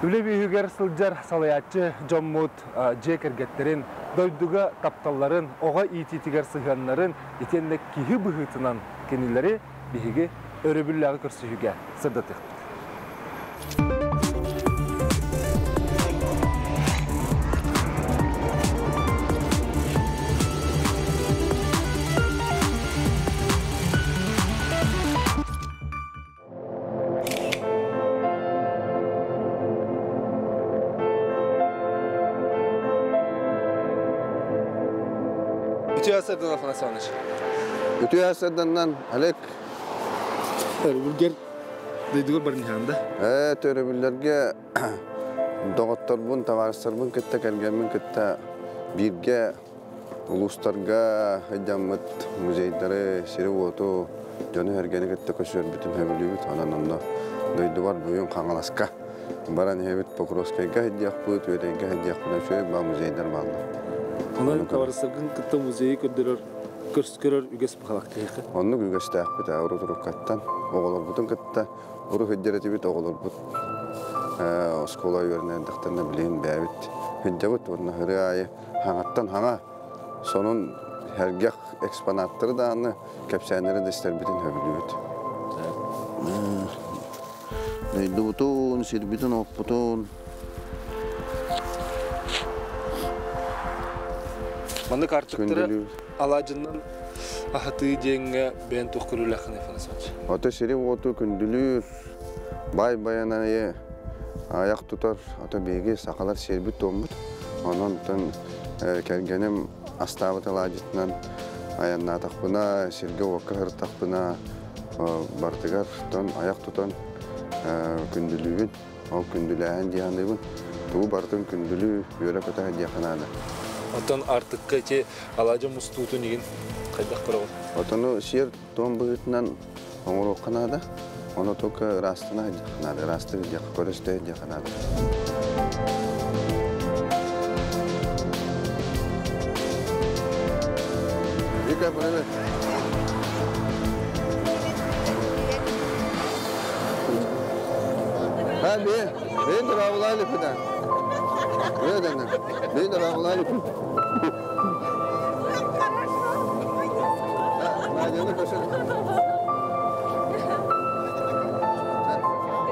Үлэ бүүһүгэр сылдьар салайааччы дьоммут дьиэ кэргэттэрин, дойдуга тапталларын, оҕо иитиитигэр сыһыаннарын итиэннэ киһи быһыытынан кинилэри биһиги өрөбүллээҕи көрсүһүүгэ сырдатыахпыт. Үтүө сардан Афанасий Иванович. Үтүө сарданнан Олег. Өрөбүлгэр дойдугар барынһаанда. Ээ, өрөбүллэргэ доҕотторбун, табаарыстарбын кытта, кэргэммин кытта бииргэ Улуустарга сылдьаммыт музейдары, сири-уоту, дьону-сэргэни кытта көрсөрбүтүн сөбүлүүбүт. Онон онно дойдубар бүгүн Хаҥаласка баран иһэбит, Покровскайга сылдьыахпыт, Үөдэйгэ сылдьыахпыт, үчүгэй баа музейдар бааллар. Онон табаарыстаргын кытта музейы көрдөрөр, көрөр үгэс баҕалаах киһиэхэ. Оннук үгэстээхпит урут-уруккаттан. Оҕолорбутун кытта урут сылдьар этибит, оҕолорбут оскуола үөрэнэ эрдэхтэринэ билигин бэйэбит сылдьабыт уонна ырыа аайы хаҥаттан хаҥа сонун сэргэх экспонаттары даҕаны кэпсээннэри да истэрбитин сөбүлүүбүт. Дойдубутун, сирбитин-уоппутун Маннык артыктары алаадьыннан аһатыы диэҥҥэ бэйэн туох көрүүлээххиний, Афанасьевич? Ото сири-уоту күндүлүүр, баай байанайы айах тутар, ото биһиги сахалар сиэрбит-туоммут. Онон кэргэним астаабыт алаадьытынан айаннаатахпына, сиргэ-уокка сырыттахпына, барытыгар тон айах тутан күндүлүүбүн. Ол күндүлээһин дии саныыбын. Тугу барытын күндүлүү, үөрэ-көтө диэххэ наада. Оттон артыкка ити алаадьы мустуутун игин хайдах көрөҕүн? Отону сиэр-туом быһыытынан оҥоруохха наада. Ону только ыраастана сылдьыахха наада, ыраастыы сылдьыахха, көрө-истэ сылдьыахха наада. Вика, привет. Ha, bir, bir дорабылай липида. Bir, bir дорабылай липида.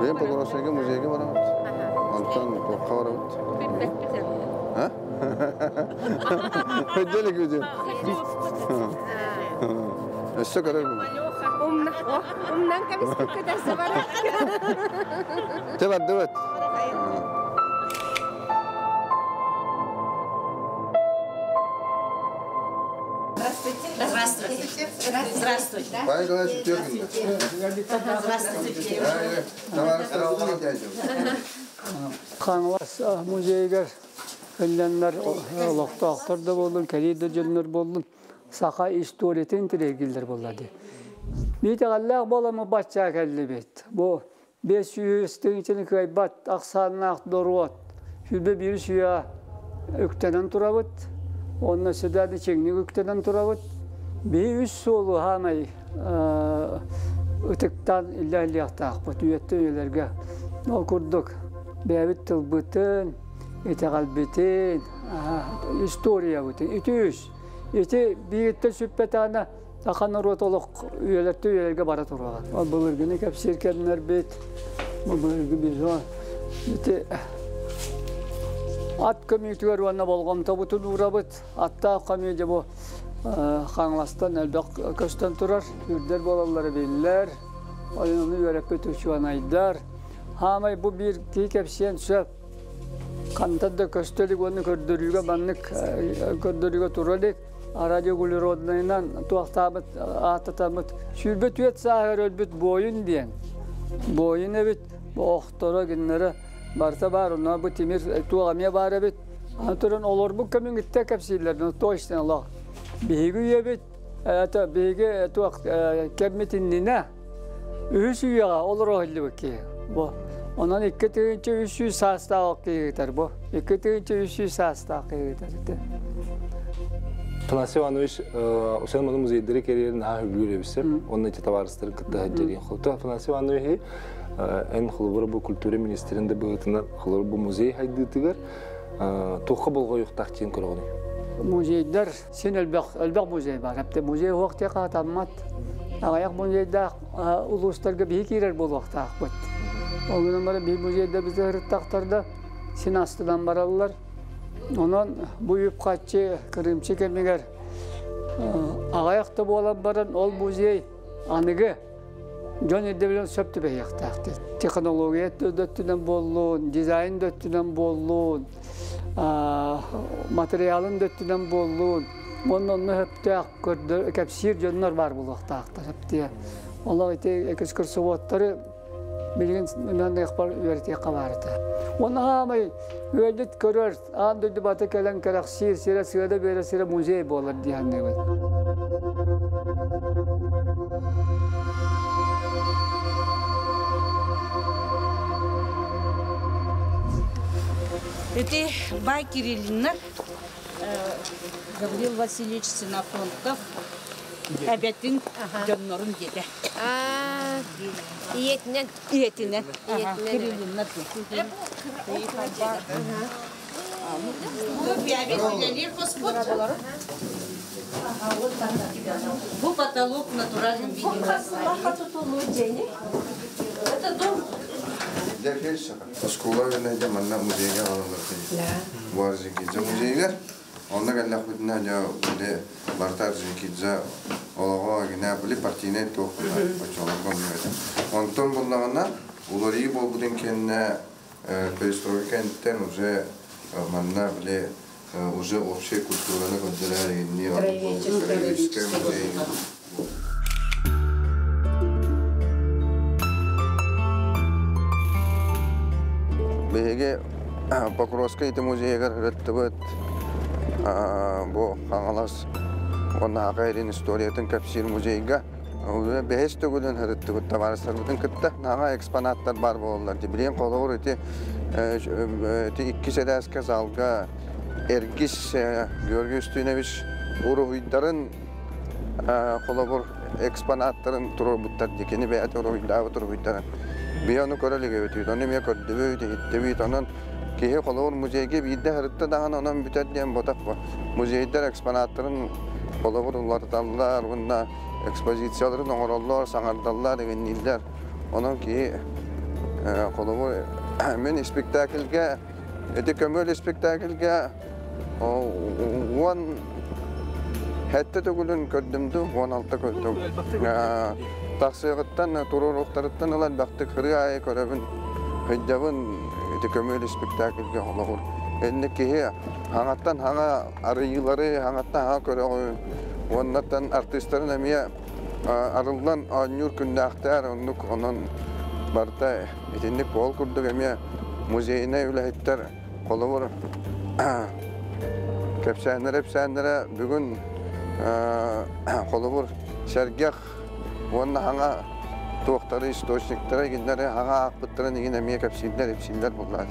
Бэйэм Покровскайга музейга барабыт. Онтон туохха барабыт? А? Өйдөлүк видео. Өссө көрөрбүн. Умнан кэбиспиккэ бара. Те бардыбыт. Здравствуйте. Здравствуйте. Здравствуйте. Павел Николаевич, Здравствуйте. Хаҥалас музейыгар ылланнар олохтоохтор да буоллун, кэлии да дьоннор буоллун, саха историятын тириэргиллэр буолла дии. Биитэҕэллээх буоламмыт баччаа кэллибит. Бу 500 тыһыынчаны кыайбат ахсааннаах доруот сүрбэ биир сүйэ үктэнэн турабыт. Онно сүдээди чиҥник үктэнэн турабыт. Биһи үс суолу хаамай ытыктаан иллэһиллиэхтаахпыт үйэттэн үйэлэргэ. Ол курдук бэйэбит тылбытын, итэҕэлбитин, историябытын ити үс. Ити биириттэн сүппэтэҕинэ саха норуот олох үйэлэртэн үйэлэргэ бара туруоҕа. Ол былыргыны кэпсиир кэмнэрбит, бу былыргы бизон ити ат көмүүтүгэр уонна болҕомтобутун уурабыт. Аттаах көмүү дьэ бу Хаҥаластан элбэх көстөн турар, үрдэр буолаллара биллэр. Ойуну үөрэппит учуонайдар. Хаамай бу биир киһи кэпсиэн сөп. Хантан да көстө илик уонна көрдөрүүгэ маннык көрдөрүүгэ тура илик. Радиоуглероднайынан туохтаабыт ааттатаммыт 24 сааһыгар өлбүт буойун диэн. Буойун эбит, охторо кинилэрэ барыта баар, онно бу тимир туох эмиэ баар эбит. Аны туран олорбут кэмиҥиттэ кэпсииллэр, ну точно олох. Биһиги үйэбит, это биһиги туох кэммит иннинэ үһүс үйэҕэ олоро иһиллибит киһи. Бу. Онон 2300 саастаах киһи бу. 2300 саастаах киһи ити. Афанасий Иванович Усен маны музейдери кэрийэрин наһаа сөбүлүүр эбисим. Онно ити табаарыстарын кытта сылдьарыйын. Хоту Афанасий Ивановичи Эн холобура бу культура министрин да быһыытынан холобура бу музей хайдыытыгар туохха болҕойуохтаах диэн көрөҕүнүй? Музейдар син элбэх элбэх музей бар. Эптэ музей суох диye хаатаммат. Аҕыйах музейдаах улуустарга биһи киирэр буолуохтаахпыт. Ол гынан баран биһи музейда бизи ырыттахтарда син астынан бараллар. Онон бу үп-харчы кырыымчы кэмигэр аҕыйах да буолан баран ол музей аныгы дьон ирдэбилин сөп түбэһиэхтээх. Технология өттүнэн буоллун, дизайн да өттүнэн буоллун, материалын да өттүнэн буоллун, уонна онно сөптөөх кэпсиир дьоннор баар буолуохтаахтар. Сөптүө. Олох ити экскурсоводтары билигин манныахпар үөрэтиэххэ баар этэ. Уонна хаамай ыалдьыт көрөр, аан дойду баты кэлэн кэрэхсиир сирэ сыада биэрэ сирэ музей буолар дии саныыбын. Ити Бай Кириллиннар, Гаврил Васильевич Синофонтов эбэтин дьоннорун диэтэ. Ийэтинэн. Ийэтинэн. Кириллиннар. Бу потолок в натуральном виде. Это дом. Оскуола үөрэнээччи манна музейга аҕалаллар. Бу Орджоникидзе музейыгар. Онно кэллэхпитинэ дьэ били барыта Орджоникидзе олоҕо гинэ били партийнай туох оччолорго оннук этэ. Онтон буллаҕына уларыйыы буолбутун кэннэ перестройка кэнниттэн уже манна били уже общей культураны көрдөрөр игиннии Краеведческий музей. Биһиги Покровскай ити музейыгар ырыттыбыт. Бу Хаҥалас уонна Аха Ирин историятын кэпсиир музейга бэһис төгүлүн ырыттыбыт табаарыстарбытын кытта. Наҕа экспонаттар баар буолаллар. Билигин холобур ити ити иккис этээскэ залга Эргис Георгий Устинович уруһуйдарын холобур экспонаттарын туруорбуттар дии кини бэйэтэ уруһуйдаабыт уруһуйдарын биһи ону көрө илигибит ону эмиэ көрдүбүт иһиттибит онон киһи холобур музейга биирдэ сырытта даҕаны онон бүтэр диэн ботах музейдар экспонаттарын холобур уларыталлар уонна экспозицияларын оҥороллор саҥардаллар иҥиннииллэр онон киһи холобур мин испиктээкилгэ ити көмөл испиктээкилгэ 17 төгүлүн көрдүм дуу, 16 көрдүм. Тахсыаҕыттан, туруоруохтарыттан ыла элбэхтик ырыа аайы көрөбүн, сылдьабын ити көмүөл испиктээкилгэ холобур. Инник киһи хаҥаттан хаҥа арыйыылары хаҥаттан хаҥа көрөҕүн. Уоннаттан артыыстарын эмиэ арыллан оонньуур күннээхтэр, оннук онон барыта итинник ол курдук эмиэ музейнай үлэһиттэр Холобур, кэпсээннэрэ-ипсээннэрэ бүгүн холобур сэргэх уонна хаҥа туохтары источниктара игиннэри хаҥа аахпыттарын игин эмиэ кэпсииллэр-ипсииллэр буллаат.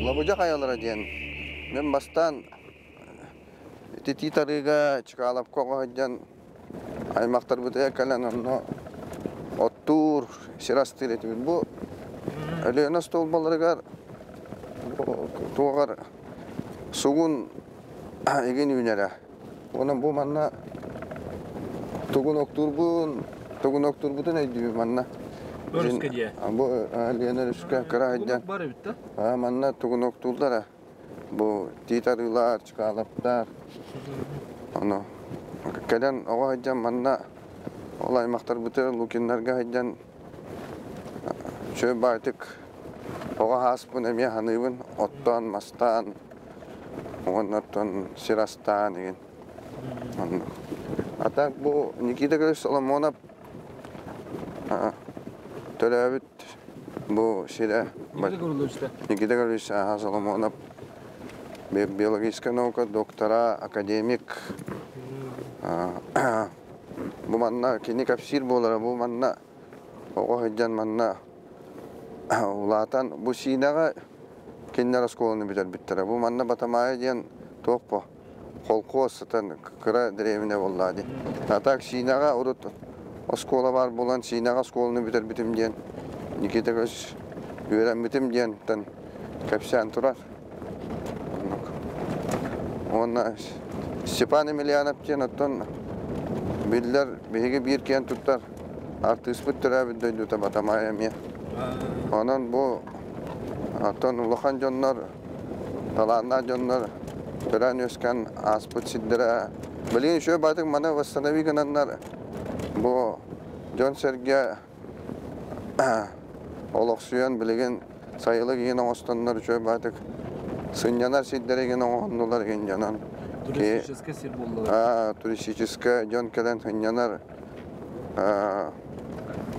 Лабыдьа хайалара диэн мин бастаан ити Тиит Арыыга Чкаловка оҕо сылдьан аймахтарбытыгар кэлэн онно оттуур, сир астыыр этибит. Бу Өлүөнэ остуолбаларыгар туоҕар сугун игин үүнэрэ. Онон бу манна тугун октуурбун, тугун октуурбутун өйдүүбүн манна. Өрүскэ диэ. Бу Лена өрүскэ кыра сылдьан. Бар эбит да? Манна тугун октууллара. Бу Тиит Арыылаар, Чкаловтар. Ону кэлэн оҕо сылдьан манна ол аймахтарбытыгар Лукиннарга сылдьан үчүгэй баайтык оҕо ааспын эмиэ саныыбын оттоон, мастаан уонна оттон сир астаан игин. Оннук. А так бу Никита Григорьевич Соломонов төрөөбүт бу сирэ Никита Григорьевич Соломонов биологическая наука доктора, академик. Бу манна кини кэпсиир буолара, бу манна оҕо сылдьан манна. Улаатан бу Сиинэҕэ кинилэр оскуоланы бүтэрбиттэрэ. Бу манна Батамаайа диэн туох бу холкуос сытан кыра дэриэбинэ буоллаа дии. А так Сиинэҕэ урут оскуола баар буолан Сиинэҕэ оскуоланы бүтэрбитим диэн Никита Көс үөрэммитим диэнтэн кэпсээн турар. Уонна Степан Емельянов диэн оттон биллэр биһиги биир киэн туттар артыыспыт төрөөбүт дойдута Батамаайа эмиэ. Онон бу оттон улахан дьоннор, талааннаах дьоннор төрөөн-үөскээн ааспыт сирдэрэ билигин үчүгэй баатык маны восстанови гынаннар бу дьон-сэргэ олохсуйан билигин сайылык иһин оҥостоннор үчүгэй баатык сынньанар сирдэрэ игин оҥоһуннулар игин дьонон туристическай сир буоллулар туристическай дьон кэлэн сынньанар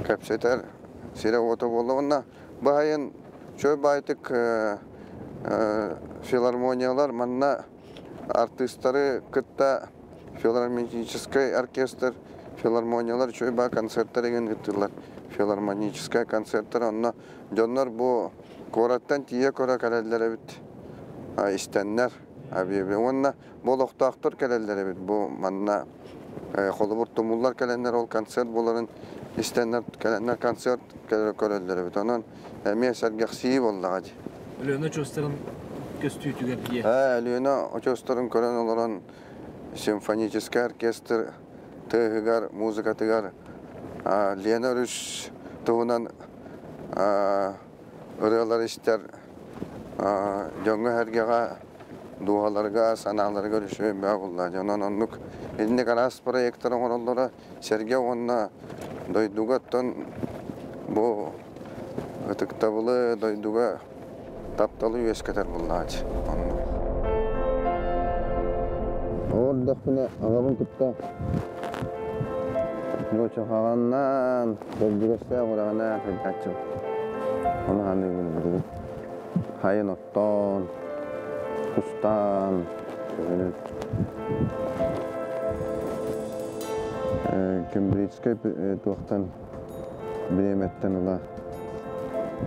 кэпсэтэр сирэ-уота буолла уонна баһайын үчүгэй баайтык филармониялар манна артыыстары кытта филармоническай оркестр филармониялар үчүгэй баа концерттар игин ыытыллар филармоническай концерттар онно дьоннор бу куораттан тиийэ көрө кэлэллэр эбит истэннэр уонна бу олохтоохтор кэлэллэр эбит бу манна холобур тумуллар кэлэннэр ол концерт буоларын истэннэр кэлэннэр концерт көрөллөр эбит онон эмиэ сэргэхсийии буоллаҕа дии. Өлүөнэ очуостарын көстүүтүгэр дии. Өлүөнэ очуостарын көрөн олорон симфоническай оркестр тыаһыгар, музыкатыгар Лена өрүс туһунан ырыалар истэр дьоҥҥо-сэргэҕэ дууһаларга, санааларыгар үчүгэй бөҕө буолла. Онон оннук итинник араас проектар оҥороллоро сэргэ уонна дойдуга оттон бу ытыктабылы дойдуга тапталы үөскэтэр буоллааччы. Оннук. Олордохпуна аҕабын кытта Нууччахаҕаннаан, Бэрдьигэстээх үрэҕинээн сылдьааччыбыт. Ону саныыбын билигин. Хайын оттоон, кустаан, күһүнүн. Кембриджскэй туохтан бириэмэттэн ыла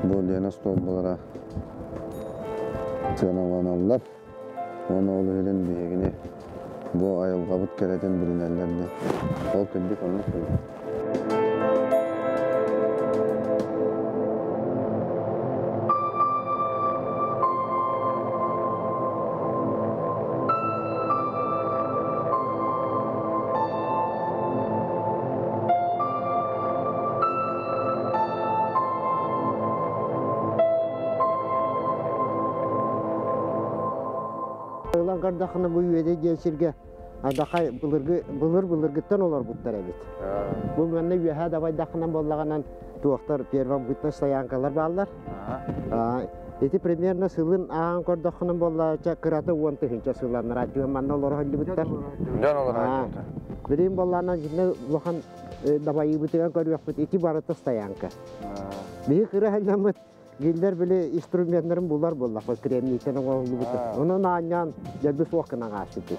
бу Лена остуолбалара сыаналаналлар. Уонна ол иһин биһигини бу айылҕабыт кэрэтин билинэллэр диэн. Ол кырдьык оннук буолар. Ылан көрдөххүнэ бу Үөдэй диэн сиргэ адахай былыргы былыр былыргыттан олорбуттар эбит. Бу манна үөһээ дабайдаххынан буоллаҕынан туохтар первобытной стоянкалар бааллар. Ити примерно сылын ааҕан көрдөххүнэн буоллаача кырата 10 000 сылланнар дьон манна олоро сылдьыбыттар. Дьон олоро сылдьыбыттар. Билигин буоллаҕына дьинэ улахан дабайыыбытыгар көрүөхпүт ити барыта стоянка. Биһи кыра сылдьаммыт Гиллер били инструменнарын булар буоллахпыт кремнийтэн оҥоһуллубута. Онон аанньаан дьэлби суох гынан аасыты.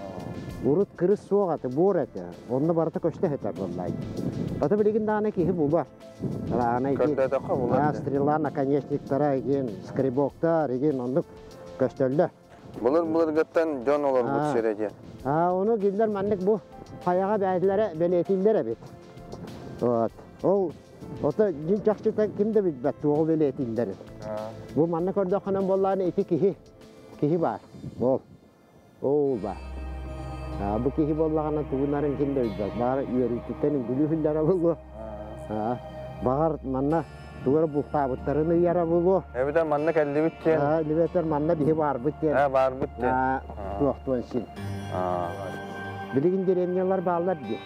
Урут кырыс суох аты, буор этэ. Онно барыта көстө сытар буоллай. Ата билигин даҕаны киһи булар. Раана Көрдөөтөххө булар. Стрела наконечниктара игин, скребоктар игин оннук көстөллөр. Былыр былыргыттан дьон олорбут сирэ диэн. А ону гиллер маннык бу хайаҕа бэйэлэрэ бэлиэтииллэр эбит. Вот. Ол Ото дьин чахчыта ким да билбэт туоҕу бэлиэтииллэрин. Бу манна көрдөххүнэн буоллаҕына ити киһи киһи баар. Ол. Ол баар. Бу киһи буоллаҕына тугунарын ким да билбэт. Баҕар үөрүүтүттэн үҥкүлүү буолуо. Баҕар манна тугу эрэ бултаабыттарын ыйара буолуо. Эбэтэр манна кэллибит диэн. Эбэтэр манна биһи баарбыт диэн. Баарбыт диэн. Туохтуон син. Билигин деревнялар бааллар дии.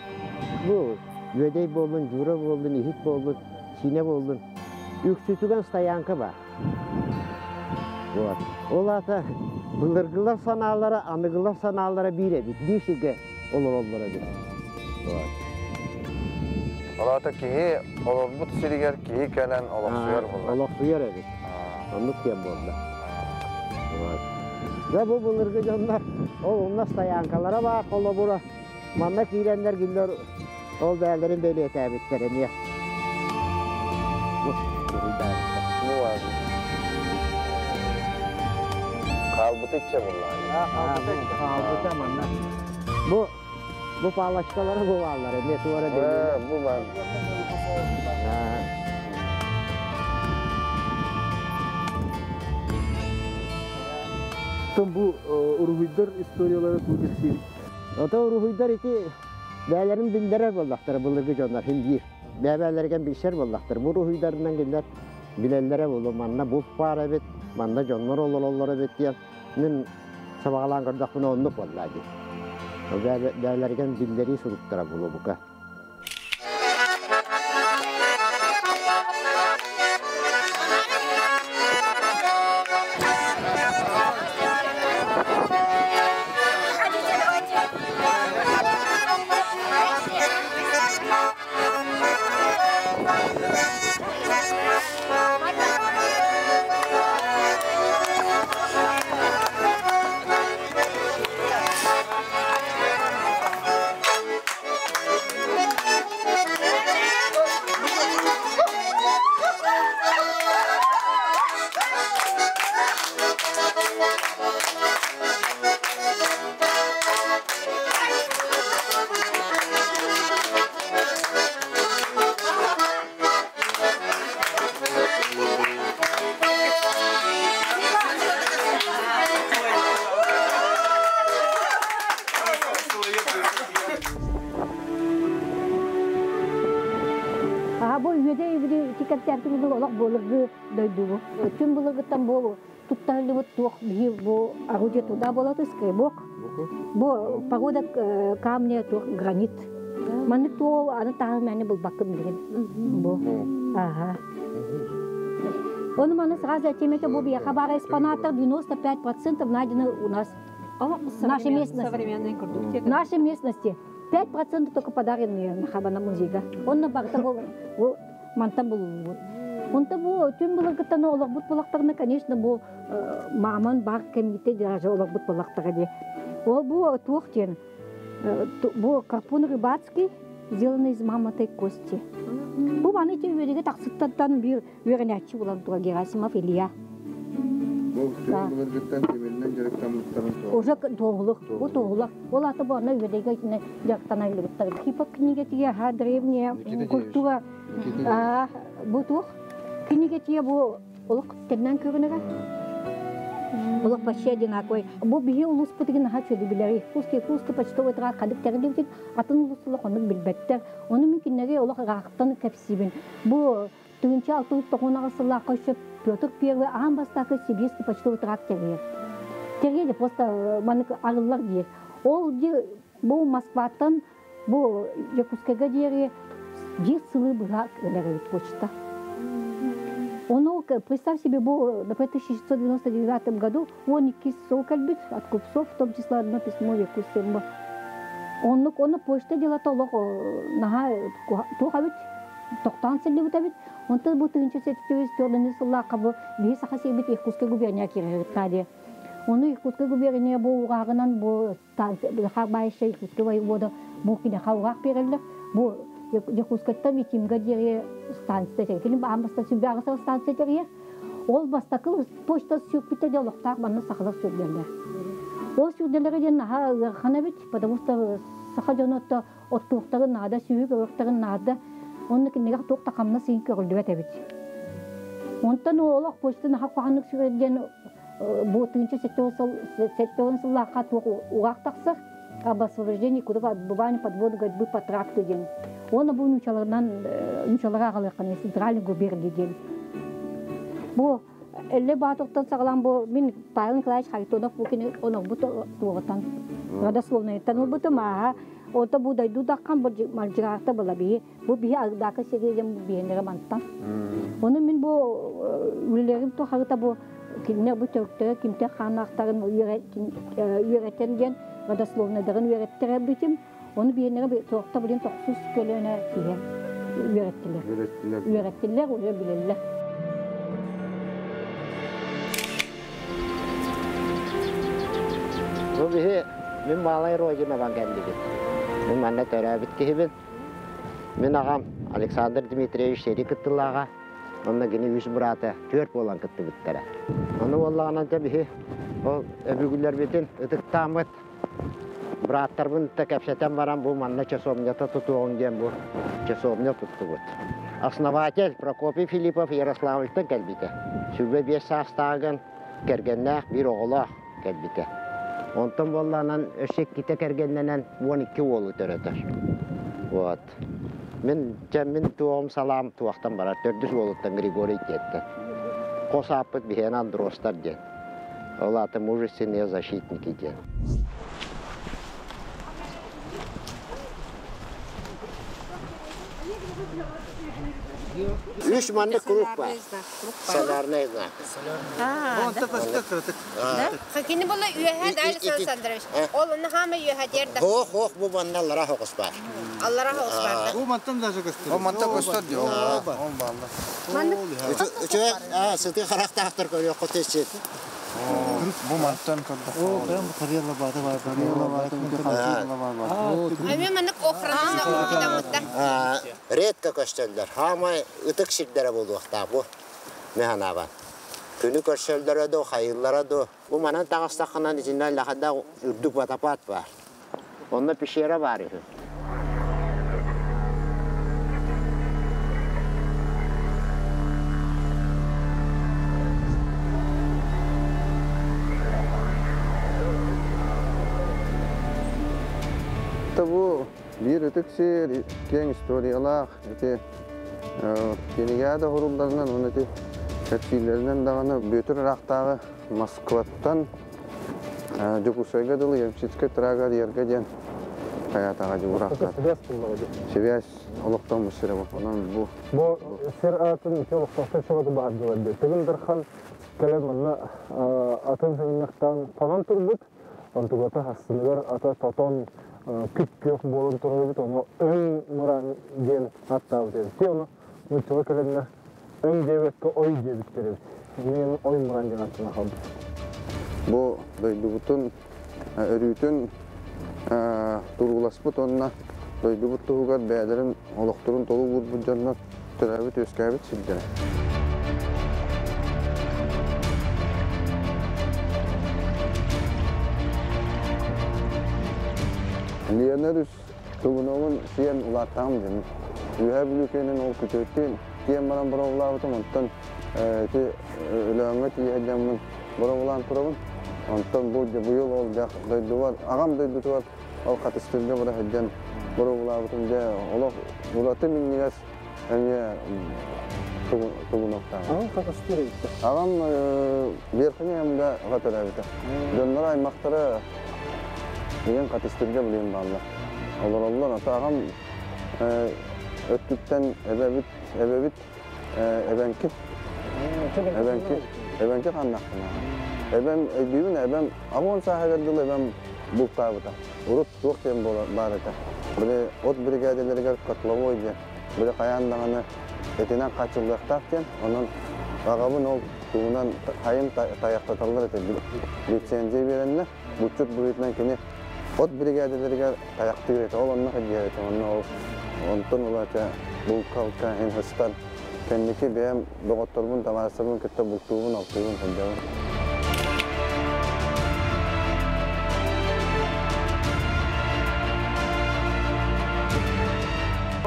Бу Үөдэй буоллун, Дьуура буоллун, Иһит буоллун, Сиинэ буоллун. Үксүтүгэн стоянка баар. Вот. Ол аата былыргылар санаалара, аныгылар санаалара биир эбит. Биир сиргэ олороллор эбит. Вот. Ол аата киһи олорбут сиригэр киһи кэлэн олохсуйар буолла. Олохсуйар эбит. Оннук диэн буолла. Вот. Дьэ бу былыргы дьоннор ол онно стоянкалара баар холобура Манна киирэннэр кинилэр ол бэйэлэрин бэлиэтээбиттэр эмиэ. Бу, буруйдаабыттар. Бу баар. Хаалбыты иччэ буллаа. Хаалбыта манна. Бу бу палочкалары бу бааллар, эмиэ туора Э, бу бар. Оттон бу уруһуйдар историялара тугу кэпсиир? Ото уруһуйдар ити бээлэрин биллэрэр буоллахтара былыргы дьоннор хин биир. Бэбээлэригэн билсэр буоллахтар. Бу уруһуйдарынан кинилэр билэллэрэ буолуо. Манна булт баар эбит, манна дьоннор олороллор эбит диэн мин сабаҕалаан көрдөхпүнэ оннук буолла дии. Бээлэригэн биллэрии суруктара буолуо бука. Аха бу үйэде ибири тикэптээхтик курдук олох былыргы дойдубу. Түн былыргыттан бу туттарыллыбыт туох биһи бу орудие туда болот скребок. Бу порода камня туох гранит. Маннык туо аны тааһы мэни булбаккын билигин. Бу. Ага. Он маны сразу темете бу биэхэ баар экспонаттар 95% найдены у нас в нашей местности. Современные В нашей местности 5% только подаренные на Хабана музейга. Он на барта был, мантан был. Онта бу түн былыргыттан олорбут булактарына, конечно, бу маман бар комитет даже олорбут булактара ди. Ол бу туох диэн, бу гарпун рыбацкий, сделанный из мамонтой кости. Бу маны те үөдүгэ тахсыттан бир үөрэнээччи булан тура Герасимов Илья. Бу түн былыргыттан темиринен дьарыктаммыттарын Уже тоғулук, бу тоғулук. Ол аты бу ана үөдүгэ дьарыктанайлыбыттар. Хипа книга тиге ха древняя культура. А, бу туох книга тиге бу олох теннен көрүнөгэ. Олох почти одинаковый. Бу биһи улууспутугун наһаа чөдү билэр. Иркутский, Иркутский почтовый тракт хадык тэрилибитин атын улуусулар оннук билбэттэр. Ону мин кинилэри олох ыраахтан кэпсиибин. Бу тыһыынча 690 сыллаахха өссө Петр Первый аан бастакы Сибирский почтовый тракт тэрийэр. Тэрийэр просто маннык арыллар диир. Ол ди бу Москваттан бу Якутскайга диэри биир сылы быһа кэлэр эбит почта. Ону представь себе, бу в 1699 году он икки сыл кэлбит от купцов, в том числе одно письмо в Якутск. Оннук оны почта делата олох наһаа туох эбит, тохтоон сылдьыбыт эбит. Онтон бу тыһыынча сэттиэс төрдүнү сыллаахха бу биһи Саха сирбит Иркутскай губерния кириһиттаа Оны Иркутскай губерния бу угаагынан бу Харбайша Иркутскай воевода бу киниэхэ угаах биэрэллэр. Бу Якутскайтан Витимга диэри станция тэрийэр. Кини аан бастаан сүрбэ станция тэрийэр. Ол бастакы почта сүүрпүтэ де олохтоох манна сахалар сүүрдэллэр. Ол сүүрдэллэри диэн наһаа ыарахан эбит, потому что саха дьоно оттуохтарын наада, сүүһүк ылыахтарын наада. Онно кинигэ туох да хамнас иһин көрүллүбэт эбит. Онтон олох почта наһаа куһаҕаннык сүүрэр диэн бу тыһыынча сэттэ сыллаахха туох угаах тахсар об освобождении куда отбывания подвода борьбы по тракту диэн. Оны бу нучаларынан нучалара аҕалыаххана центральный губерния диэн. Бу Эллэ Баатыртан саҕалаан бу мин Павел Николаевич Харитонов бу кини онорбут туоҕутан родословныйтан ылбытым ааһа. Онто бу дойду даххан бу мальдьыгаахта была биһи. Бу биһи Ардака сириэдем бу биһиннэре мантан. Ону мин бу үлэлэрим тухарыта бу кинилэр бу төрүктэрэ кимтэн хааннаахтарын үөрэтэн диэн родословныйдарын үөрэттэрэ Ону биһиннэре туохта билин тохсус көлүөнэ киһи үөрэттилэр. Үөрэттилэр. Үөрэттилэр, уже билэллэр. Бу биһи мин Малай Родинабан кэллибит. Мин манна төрөөбүт киһибин. Мин аҕам Александр Дмитриевич сэрии кыттылааҕа. Онно кини үс быраата түөрт буолан кыттыбыттара. Ону буоллаҕынан дьэ биһи Ол өбүгэлэрбитин ытыктааммыт бырааттарбын да кэпсэтэн баран бу манна часовнята тутуоҕуҥ диэн бу часовня туттубут. Основатель Прокопий Филиппов Ярославльтан кэлбитэ. 25 саастааҕын кэргэннээх биир оҕолоох кэлбитэ. Онтон буоллаанан өссө иккитэ кэргэннэнэн 12 уолу төрөтөр. Вот. Мин дьэ мин туоҕум салаам туохтан барар төрдүс уолуттан Григорий диэттэн. Хос ааппыт биһиэнэ Андростар диэн. Ол аата мужественные защитники диэн. Үс маннык круг бар. Солярный знак. Кини була үөһэ да Александр Александрович. Ол онно хаама үөһэ диэр да. Хоох хоох бу манна аллара хоҕус бар. Аллара хоҕус бар. Бу мантан даже көстөр. Ол мантан көстөр дии. Ол баалла. Үчүгэй сытыы харахтаахтар көрүөххэ тесит. Бу мантан көрдөх. О, прям карьера бата бар. Карьера бата. Эми маннык охрананы оҥорбутаммытта. Редко көстөллөр. Хаамай ытык сирдэрэ буолуохтаах бу. Механабан. Күнү көрсөллөрө до, хайыллара до. Бу манан таҕыстаххынан итиннэ лахада үрдүк водопад бар. Онно пещера бар үһү. Бу биир ытык сир киэҥ историялаах ити кинигэ да хурулларынан уонна ити кэпсииллэринэн даҕаны Бүөтүр ыраахтааҕы Москваттан Дьокуускайга дылы Ямщицкай трага диэргэ диэн хайаатаҕа дьулураахтаах. Связь олохтоммут сирэ бу. Онон бу Бу сир аатын ити олохтоохтор чоҕото баардылар диye. Тыгын Дархан кэлэн манна атын сыгынньахтаан хонон турбут. Онтугата хассыныгар ата тотон күп-күөх буолан турар эбит. Ону өҥ мыраан диэн аттаабыт эбит. Ти ону нууччалар кэлэннэр өҥ диэбэккэ ой диэбиттэр эбит. Мен ой мыраан диэн аттана хаалбыт. Бу дойдубутун өрүүтүн турууласпыт уонна дойдубут туһугар бэйэлэрин олохторун толук уурбут дьоннор төрөөбүт үөскээбит сирдэрэ. Лена үс тугунугун сиэн улааттаҕым дьон. Үөһээ Бүлүүкээнин ол күтүөттүүн тиэн баран боровулаабытым, онтон ити Өлөөҥҥө тиийэ дьаммын боровулаан турабын. Онтон бу быйыл ол дьах дойдубар, аҕам дойдутугар ол хатыстырга бара сылдьан боровулаабытым дьэ олох ураты минньигэс эмиэ тугуноктаах. Аҕам хатыстыр эбит. Аҕам Верхний Ямга аҕа төрөөбүтэ. Дьонноро аймахтара деген хатыстырга билиэн бааллар. Олороллор. Ата аҕам өттүттэн эбэбит, эбэбит эбэҥки. Эбэҥки, эбэҥки ханнахпына. Эбэм өйдүүбүн, эбэм 80 сааһыгар дылы эбэм бултаабыта. Урут туох диэн баар этэ. Били от биригээдэлэригэр котловой диэн. Били хайаан даҕаны этинэн хааччыллыахтаах диэн. Онон аҕабын ол тугунан хайын тайахтаталлар этэ. Лицензия биэрэннэр, булчут быһыытынан кини от биригээдэлэригэр тайахтыыр этэ. Ол онно сылдьар этэ. Онно ол онтон ыла булка-алка иһин сыстан кэнники бэйэм доҕотторбун, табаарыстарбын кытта бултуубун, алтыыбын сылдьабын.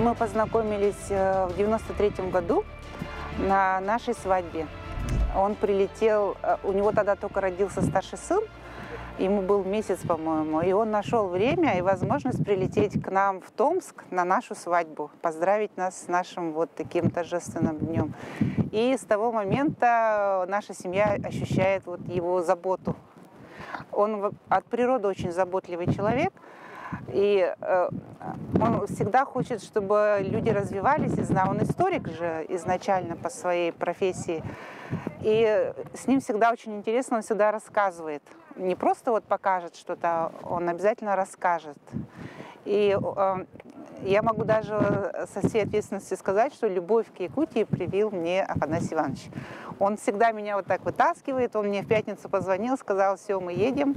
Мы познакомились в 93 году на нашей свадьбе. Он прилетел, у него тогда только родился старший сын, ему был месяц, по-моему, и он нашел время и возможность прилететь к нам в Томск на нашу свадьбу, поздравить нас с нашим вот таким торжественным днем. И с того момента наша семья ощущает вот его заботу. Он от природы очень заботливый человек, и он всегда хочет, чтобы люди развивались. Он историк же изначально по своей профессии. И с ним всегда очень интересно, он всегда рассказывает. Не просто вот покажет что-то, он обязательно расскажет. И я могу даже со всей ответственностью сказать, что любовь к Якутии привил мне Афанасий Иванович. Он всегда меня вот так вытаскивает, он мне в пятницу позвонил, сказал, все, мы едем.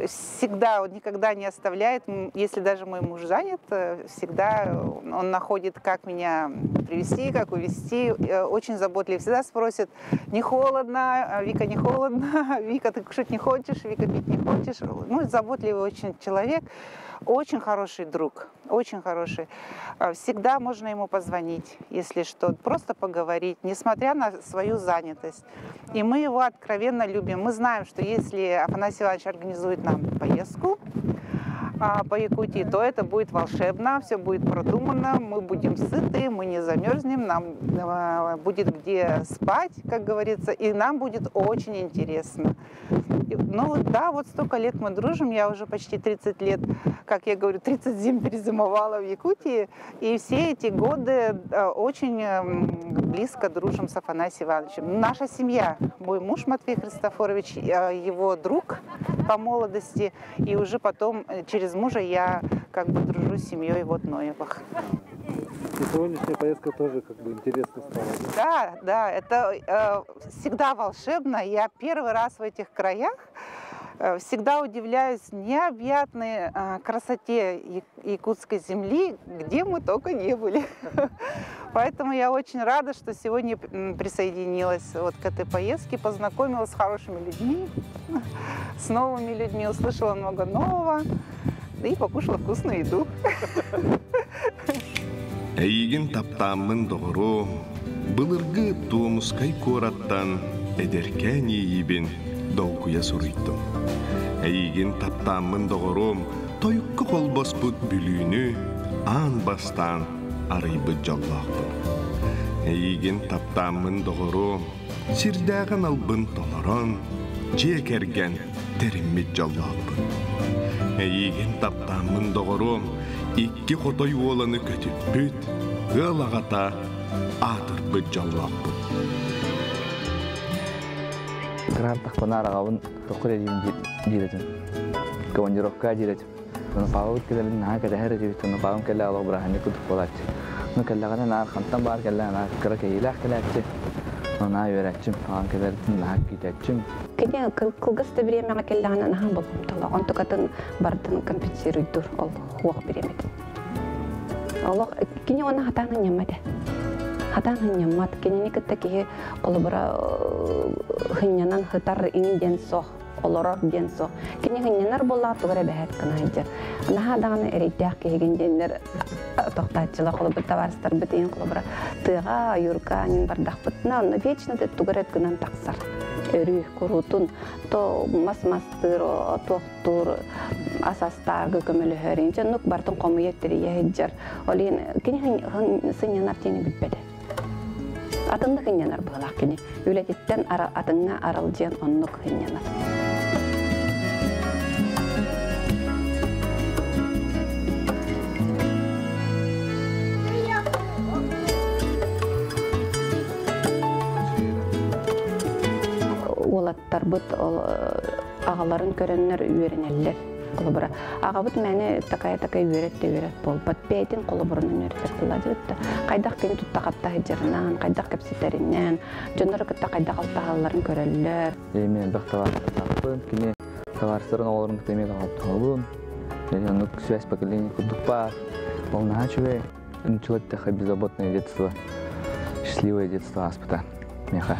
Всегда, он никогда не оставляет, если даже мой муж занят, всегда он находит, как меня привести, как увести. Очень заботлив, всегда спросит, не холодно, Вика, не холодно, Вика, ты кушать не хочешь, Вика, пить не хочешь. Ну, заботливый очень человек, очень хороший друг, очень хороший. Всегда можно ему позвонить, если что, просто поговорить, несмотря на свою занятость. И мы его откровенно любим. Мы знаем, что если Афанасий Иванович организует нам поездку по Якутии, то это будет волшебно, все будет продумано, мы будем сыты, мы не замерзнем, нам будет где спать, как говорится, и нам будет очень интересно. Ну да, вот столько лет мы дружим, я уже почти 30 лет, как я говорю, 30 зим перезимовала в Якутии, и все эти годы очень близко дружим с Афанасием Ивановичем. Наша семья, мой муж Матвей Христофорович, его друг по молодости, и уже потом через мужа я как бы дружу с семьей вот Ноевых. И сегодняшняя поездка тоже как бы интересно стала. Да, да, это всегда волшебно. Я первый раз в этих краях. Всегда удивляюсь необъятной красоте якутской земли, где мы только не были. Поэтому я очень рада, что сегодня присоединилась вот к этой поездке, познакомилась с хорошими людьми, с новыми людьми, услышала много нового и покушала вкусную еду. Эйигин таптааммын доҕоруом, былыргы Туомускай куораттан эдэркээн иэйиибин долгуйа суруйдум. Эйигин таптааммын доҕоруом, тойукка холбоспут Бүлүүнү аан бастаан арыйбыт дьоллоохпун. Эйигин таптааммын доҕоруом, сирдээҕин албын толорон, дьиэ кэргэн тэриммит дьоллоохпун. Эйигин таптааммын доҕоруом, икки хотой уоланы көтүппүт, ыал аҕата аатырбыт дьоллоохпун. Кыраартахпына араҕабын тоххор эдиим диир этим. Командировка диир этим. Ону Павел кэлэрин наһаа кэтэһэр этибит. Ону Павел кэллэ олох бырааһынньык курдук буолааччы. Ну кэллэҕинэ наар хантан баар кэллэҕинэ наар кыра кэһиилээх кэлээччи. Ону наһаа үөрээччим. Аҕам кэлэритин наһаа күүтээччим. Кини кылгас да бириэмэҕэ кэллэҕинэ наһаа болҕомтолоох. Онтукатын барытын компенсируйдуур ол хуох бириэмэтин. Олох кини оны хатаан ынньаммат ээ. Хатаан ынньаммат. Кинини кытта киһи холобура хынньанан хытар иҥин диэн суох, олорор диэн суох. Кини хынньанар буоллаҕа тугу эрэ бэһэт гына сылдьар. Наһаа даҕаны эрэйдээх киһигин диэннэр тохтооччулар холобур табаарыстарбыт иһин холобура тыаҕа, ойуурга аньын бардахпытына онно вечно тугу эрэ гынан тахсар. Өрүү куруутун то мас мастыыр, туохтуур, ас астаарга көмөлөһөр. Инче оннук бартын хомуйа тэрийэ сылдьар. Ол иһин кини сынньанар диэни билбэтэ. Атыннык ынньанар быһылаах кини. Үлэтиттэн атыҥҥа аралдьыйан оннук ынньанар. Уолаттарбыт ол аҕаларын көрөннөр үөрэнэллэр. Холобура, аҕабыт мээнэ такая-такая үөрэт да үөрэт буолбат. Бэйэтин холобурунан үөрэтэр буолла да хайдах кини тутта-хапта сылдьарынан, хайдах кэпсэтэринэн, дьоннору кытта хайдах алтаһалларын көрөллөр. Мен элбэх табаарыстаахпын. Кини табаарыстарын оҕолорун кытта эмиэ доҕордоһобун. Оннук связь поколения курдук баар. Ол наһаа үчүгэй. Ничего, беззаботное детство, счастливое детство ааспыта миэхэ.